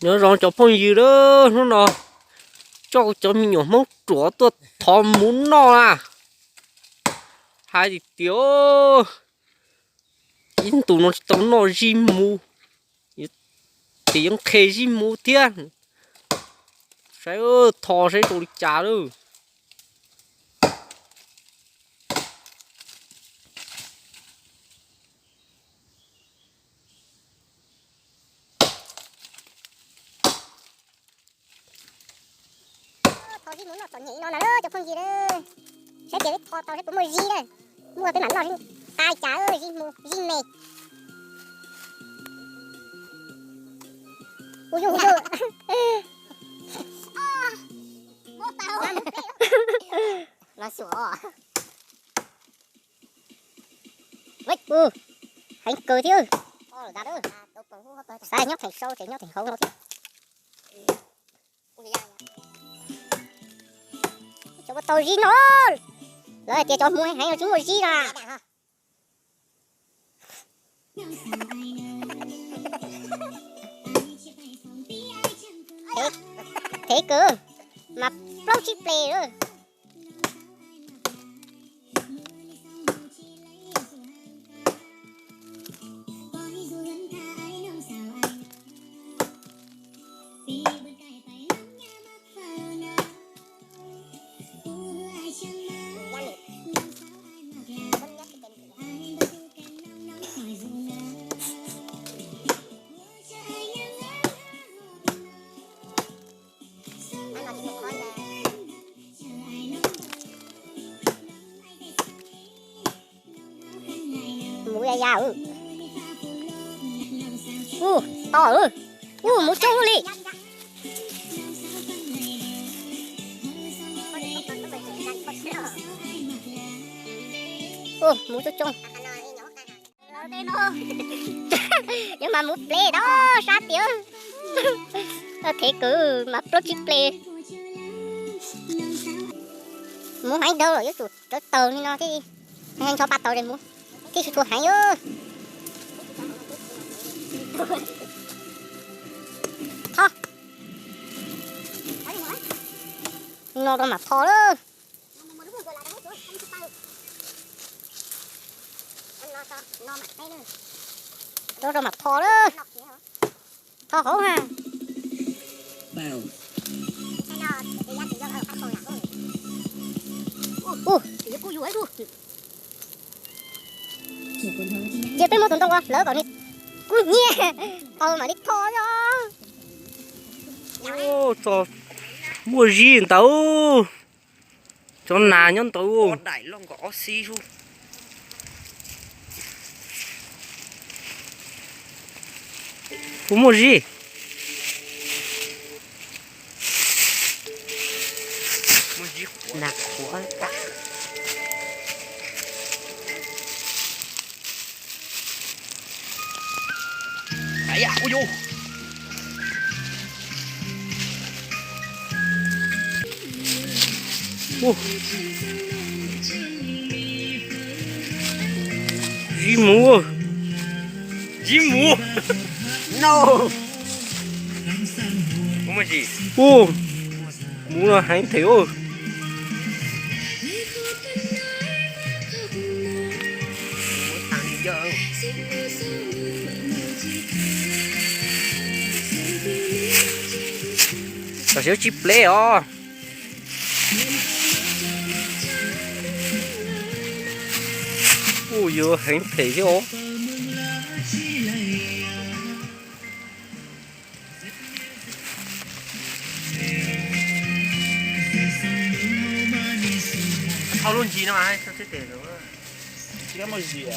Nyob zoo cov phooj ywg, hnub no coj cov me nyuam Hmoob ruam tuaj thov muv noj na. Hais tias ib ntus no tsis tau noj zij muv, ces yuav qhia zij muv thiab. Saib thov saib zoo li cas lawm. Thov zij muv noj txom nyem no na cov phooj ywg. Saib tias peb thov tau saib puas muaj zij na. Muaj peb mam noj, qab cas zij muv zij me. Ua yuj ua yuj. Los xyuas. Heev kawg thiab. Xav nyob theem sau ces nyob theem hauv no thiab. Cov ua tau zij no, lawv hais tias cov hmuv heev heev no tsis muaj zij na. Thev kawg, mas plaub tsib ples lawm. Muv ya ya. Ub, to. Ub, muv coob li. Ub, muv coob coob. Yuav mas muv ple tau sab tias. Thev kawg mas plaub tsib ple. Muv heev dhau lawm yuav tsum cov taug li no thiaj ncho pa taug es muv thiaj tsis tshua heev. Tho, no rau mam tho lawm. Rau rau mam tho lawm. Tho hauv ha. Ua, ces peb muab tus ntoo ua lawv kom nws kub hnyiab, tau mam li tho os. Muaj zij ntawd. Cov nas nyob ntawd. Daim loj nkaus ob xib xwb. Puas muaj zij? Nas qhuav. Zij muv, zij muv. Ub, muv no heev thiab. Tam sim tsib pleb os. Ub, yuav heev phem thiab os. Thauj lub ntsis no mas tsis muaj zis.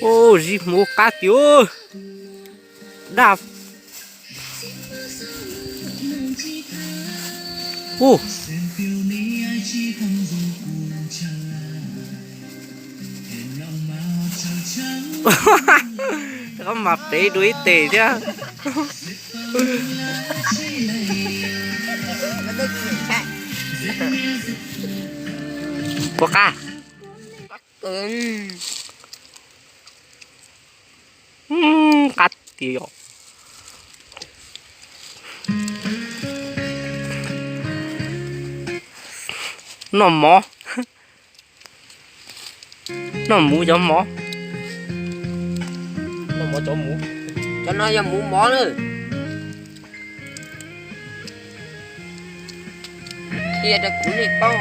Ub, zij hmuv qab tiag. Daj. Ub, rov qab mas pem dua ib teg thiab. Puas qab? Qab tiag. Noj mov, noj mus cov mov. Cov no yog mus mov na. Qhia rau kuv nej paub.